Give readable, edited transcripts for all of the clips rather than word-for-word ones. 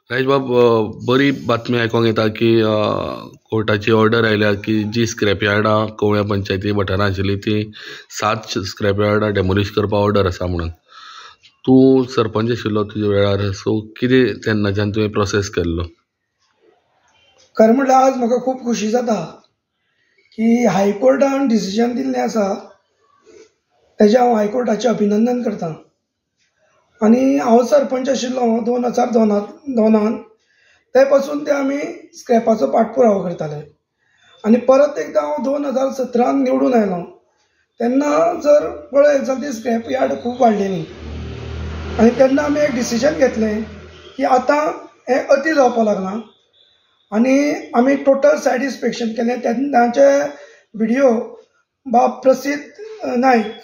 राजेश बाब, बरी बातमी आयकोंक येता की कोर्टाची ऑर्डर आयल्या की जी स्क्रॅप यार्डां कवळ्या पंचायती वाठारांत आशिल्ली ती 7 स्क्रॅप यार्डां डेमोलिश करपाक ऑर्डर आसा म्हणून. तूं सरपंच आशिल्लो तुज्या वेळार, सो कितें तेन्नाच्यान तुवें प्रोसेस केल्लो? खरें म्हटल्यार आज म्हाका खूब खुशी जाता की हायकोर्टान डिसिजन दिल्लें आसा, तेजें हांव हायकोर्टाचें अभिनंदन करता. आनी हांव सरपंच आशिल्लो 2002 ते पासून ते आमी स्क्रॅपाचो पाठपुरावो करताले. आनी परत एकदां हांव 2017 निवडून आयलो तेन्ना जर पळयत जाल्यार ती स्क्रॅप यार्ड खूब वाडलेली. आनी तेन्ना आमी एक डिसिजन घेतलें की आतां हें अती जावपाक लागलां आनी आमी टोटल सायड इन्स्पेक्शन केलें. तेन्नाचे विडियो बाब प्रसिद्ध नायक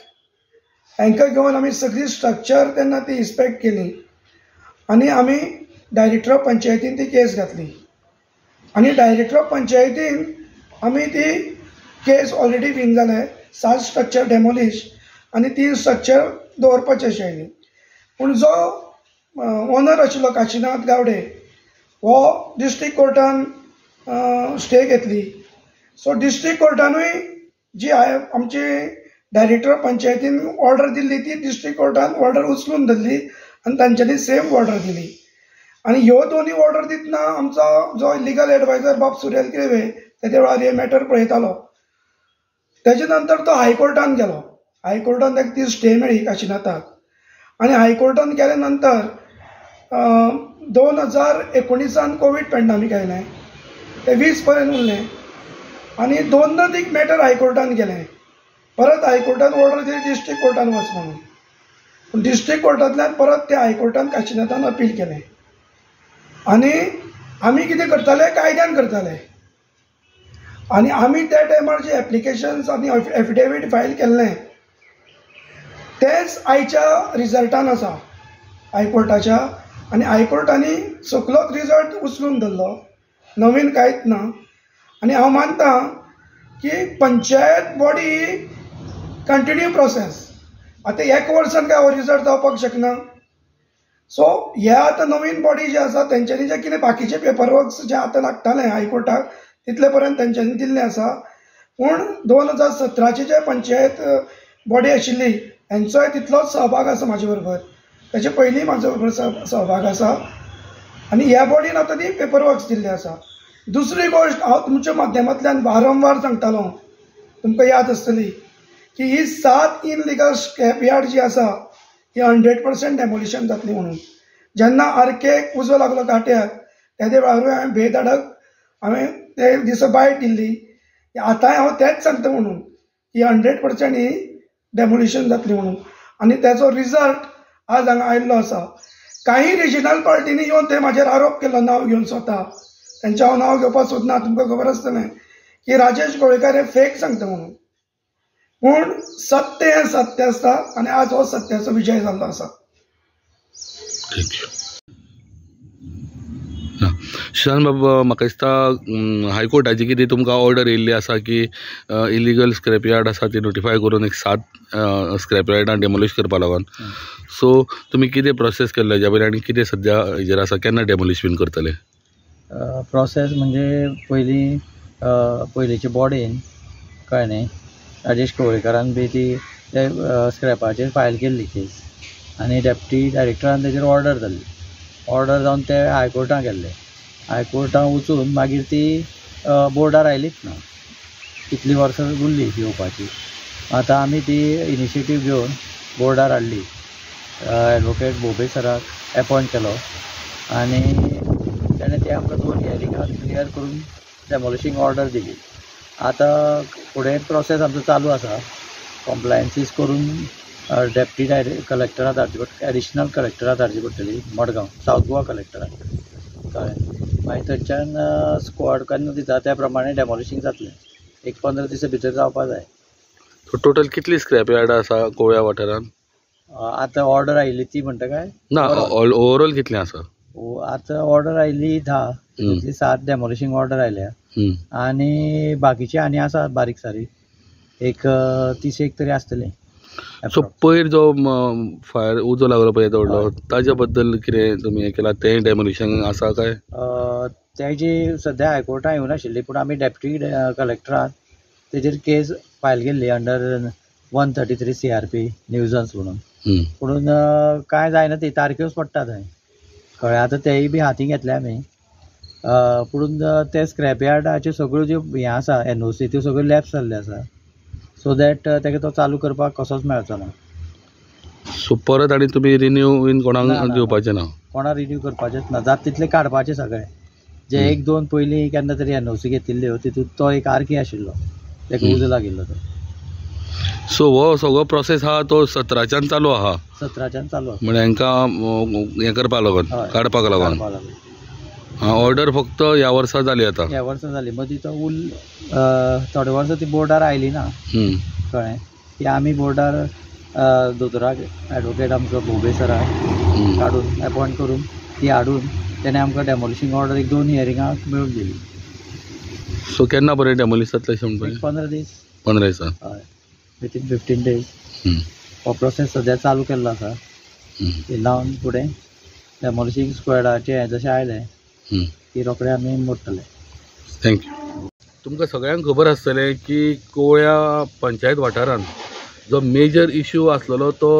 हांकां घेवन आमी सगळी स्ट्रक्चर तेन्ना ती इन्स्पेक्ट केली आनी आमी डायरेक्टर ऑफ पंचायतीन ती केस घातली. आनी डायरेक्टर ऑफ पंचायतीन आमी ती केस ऑलरेडी विन जाले. 7 स्ट्रक्चर डेमोलिश आनी 3 स्ट्रक्चर दवरपाचे अशें आयली. पूण जो ओनर आशिल्लो काशीनाथ गावडे हो डिस्ट्रिक्ट कोर्टान स्टे घेतली. सो डिस्ट्रिक्ट कोर्टानूय जी आमची डायरेक्टर पंचायतीन ऑर्डर दिल्ली ती डिस्ट्रिक्ट कोर्टान ऑर्डर उचलून धरली आनी तांच्यांनी सेम ऑर्डर दिली. आनी ह्यो दोनूय ऑर्डर दितना आमचो जो लिगल एडवायजर बाब सुरेल केळवे तेजे वेळार हे मॅटर पळयतालो. तेजे नंतर तो हायकोर्टान गेलो. हायकोर्टान ताका ती स्टे मेळ्ळी काशीनाथाक. आनी हायकोर्टान गेल्या नंतर 2019 कोवीड पेंडॅमीक आयलें, ते 20 पर्यंत उरलें आनी दोनदां ती मॅटर हायकोर्टान गेलें. परत हायकोर्टान ऑर्डर दिली डिस्ट्रिक्ट कोर्टान वच म्हणून. पूण डिस्ट्रिक्ट कोर्टांतल्यान परत ते हायकोर्टान काशीनाथान अपील केलें. आनी आमी कितें करताले, कायद्यान करताले. आनी आमी त्या टायमार जे एप्लिकेशन्स आनी एफिडेवीट फायल केल्लें तेंच आयच्या रिजल्टान आसा हायकोर्टाच्या. आनी हायकोर्टांनी सगलोच रिजल्ट उचलून धरलो, नवीन कांयच ना. आनी हांव मानता की पंचायत बॉडी कंटिन्यू प्रोसेस. आतां एक वर्सान काय हो रिजल्ट जावपाक शकना. सो हे आतां नवीन बॉडी जे आसा तेंच्यांनी जे कितें बाकीचे पेपर वर्क्स जे आतां लागताले हायकोर्टाक तितले पर्यंत तेंच्यांनी दिल्लें आसा. पूण 2017 जे पंचायत बॉडी आशिल्ली हेंचोय तितलोच सहभाग आसा म्हाजे बरोबर, तेजे पयलीं म्हाजो बरोबर सहभाग आसा. आनी ह्या बॉडीन आतां ती पेपर वर्क्स दिल्ले आसा. दुसरी गोश्ट हांव तुमच्या माध्यमांतल्यान वारंवार सांगतालो, तुमकां याद आसतली की ही 7 इनलिगल स्क्रॅप यार्ड जी आसा ही 100% डेमोलिशन जातली म्हणून. जेन्ना आरकेक उजो लागलो काट्याक तेदे वेळारूय हांवें बेधडक हांवें ते दिसा बायट दिल्ली. आतांय हांव तेंच सांगता म्हणून ही 100% ही डेमोलिशन जातली म्हणून. आनी तेचो रिजल्ट आज हांगा आयिल्लो आसा. काही रिजनल पार्टींनी येवन ते म्हाजेर आरोप केलो नांव घेवन स्वता, तेंचें हांव नांव घेवपाक सोदना, तुमकां खबर आसतलें की राजेश कवळेकार हे फेक सांगता म्हणून. पूण सत्य हें सत्य आसता आनी आज हो सत्याचो विजय जाल्लो आसा. Thank you. Sushant बाब, म्हाका दिसता हायकोर्टाची कितें तुमकां ऑर्डर येयल्ली आसा की इलिगल स्क्रॅप यार्ड आसा ती नोटिफाय करून एक 7 स्क्रॅप यार्डां डेमोलिश करपा लागून. सो तुमी कितें प्रोसेस केल्लो हेज्या पयलीं आनी कितें सद्या हेजेर आसा, केन्ना डेमोलिश बीन करतले? प्रोसेस म्हणजे पयलीं पयलींचे बॉडीन कळ्ळें न्ही, राजेश कवळेकारान बी ती ते स्क्रॅपाचेर फायल केल्ली केस आनी डेप्टी डायरेक्टरान तेजेर ऑर्डर जाल्ली. ऑर्डर जावन ते हायकोर्टान गेल्ले. हायकोर्टान वचून मागीर ती बोर्डार आयलीच ना, कितलीं वर्सां उरली येवपाची. आतां आमी ती इनिशिएटीव घेवन बोर्डार हाडली. एडवोकेट भोबे सराक एपॉयंट केलो आनी तेणें ते आमकां 2 हियरिंगां क्लियर करून डेमोलिशींग ऑर्डर दिली. आतां फुडें प्रोसेस आमचो चालू आसा. कॉम्प्लायन्सीस करून डेप्टी डायरेक्ट कलेक्टराक धाडची पडटली, एडिशनल कलेक्टराक धाडची पडटली मडगांव, सावथ गोवा कलेक्टराक, कळ्ळें. मागीर थंयच्यान स्क्वॉड केन्ना दिता त्या प्रमाणे डेमोलिशींग जातलें. एक 15 दिसां भितर जावपा जाय. टोटल कितली स्क्रॅप यार्डां आसा कवळ्या वाठारांत? आतां ऑर्डर आयिल्ली ती म्हणटा काय ना, ओवरऑल कितलें आसा? आतां ऑर्डर आयिल्ली 10, तितली 7 डेमोलिशींग ऑर्डर आयल्या आनी बाकीचे आनी आसा बारीक सारीक, एक 30 तरी आसतले. सो पयर जो फायर उजो लागलो पळय येदो व्हडलो ताज्या बद्दल कितें तुमी हें केलां, तें डेमोलिशन आसा काय? तेजी सद्या हायकोर्टान येवनाशिल्ली आशिल्ली, पूण आमी डेप्युटी कलेक्टरान तेजेर केस फायल केल्ली अंडर 133 CRP nuisance म्हणून. पुणून कांय जायना, ती तारख्योच पडटा थंय, कळ्ळें. आतां तेय बी हाती घेतले आमी, पुणून ते स्क्रॅप यार्डाच्यो सगळ्यो ज्यो हें आसा NOC त्यो सगळ्यो लॅप्स जाल्ल्यो आसा, सो that तेका तो चालू करपाक कसोच मेळचो ना. सो परत आनी तुमी रिन्यू बीन कोणाक दिवपाचें ना? कोणाक रिन्यू करपाचेंच ना, जाता तितले काडपाचे सगळे जे एक दोन पयलीं केन्ना तरी NOC घेतिल्ल्यो तितूंत तो एक आरकी आशिल्लो, तेका उजो लागिल्लो तो. सो हो सगळो प्रोसेस आहा तो 17च्यान चालू आहा? 17च्यान चालू आहा, म्हणजे हांकां हें करपाक लागून, काडपाक लागून. ऑर्डर फक्त ह्या वर्सा जाली आतां? ह्या वर्सा जाली, मदीं तो थोडे वर्सां ती बोर्डार आयली ना, कळ्ळें. ती आमी बोर्डार दोतोराक एडवोकेट आमचो भोबे सराक काडून एपॉयंट करून ती हाडून तेणें आमकां डेमोलिशींग ऑर्डर एक 2 हियरिंगाक मेळून दिली. सो केन्ना पर्यंत डेमोलिश जातलें अशें म्हणपाचें? 15 दीस. 15 दिसां? हय, विथीन 15 डेज हो प्रोसेस सद्या चालू केल्लो आसा. ते लावन फुडें डेमोलिशींग स्क्वॉडाचें हें जशें आयलें की रोखडे आमी मोडटले. Thank you. तुमकां सगळ्यांक खबर आसतलें की कोवळ्या पंचायत वाठारांत जो मेजर इश्यू आसलेलो तो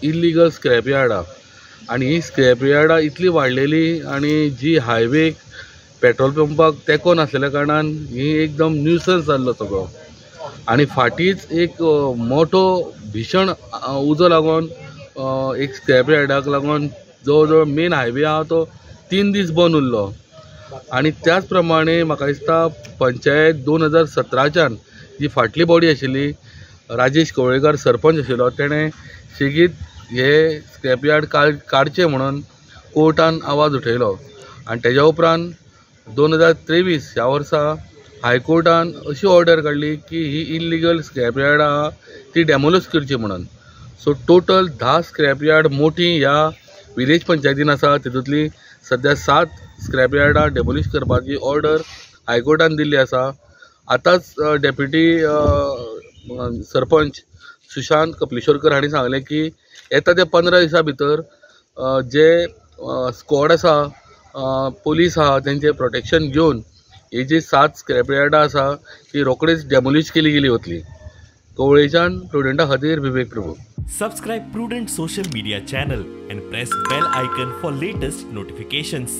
इल्लिगल स्क्रॅप यार्डां, आनी ही स्क्रॅप यार्डां इतली वाडलेली आनी जी हायवेक पेट्रोल पंपाक तेंकोन आसलेल्या कारणान ही एकदम न्यूसन्स जाल्लो सगळो. आनी फाटींच एक मोठो भीशण उजो लागून एक स्क्रॅप यार्डाक लागून जवळ जवळ मेन हायवे आहा तो 3 दीस बंद उरलो. आनी त्याच प्रमाणे म्हाका दिसता पंचायत 2017च्यान जी फाटली बॉडी आशिल्ली, राजेश कवळेकर सरपंच आशिल्लो, तेणें सेगीत हे स्क्रॅप यार्ड काडचें म्हणून कोर्टान आवाज उठयलो. आनी तेज्या उपरांत 2023 ह्या वर्सा हायकोर्टान अशी ऑर्डर काडली की ही इल्लिगल स्क्रॅप यार्ड आहा ती डेमोलिश करची म्हणून. सो टोटल 10 स्क्रॅप यार्ड मोठी ह्या विलेज पंचायतीन आसा, तितूंतली सद्या 7 स्क्रॅप यार्डां डेमोलिश करपाची ऑर्डर हायकोर्टान दिल्ली आसा. आतांच डेप्युटी सरपंच सुशांत कपलेश्वरकर हांणी सांगलें की येता त्या 15 दिसां भितर जे स्क्वॉड आसा, पोलीस आहा, तेंचें प्रोटेक्शन घेवन ही जी 7 स्क्रॅप यार्डां आसा ती रोखडीच डेमोलिश केली गेली वतली. कवळेच्यान प्रुडंटा खातीर Vivek Prabhu. Subscribe Prudent social media channel and press bell icon for latest notifications.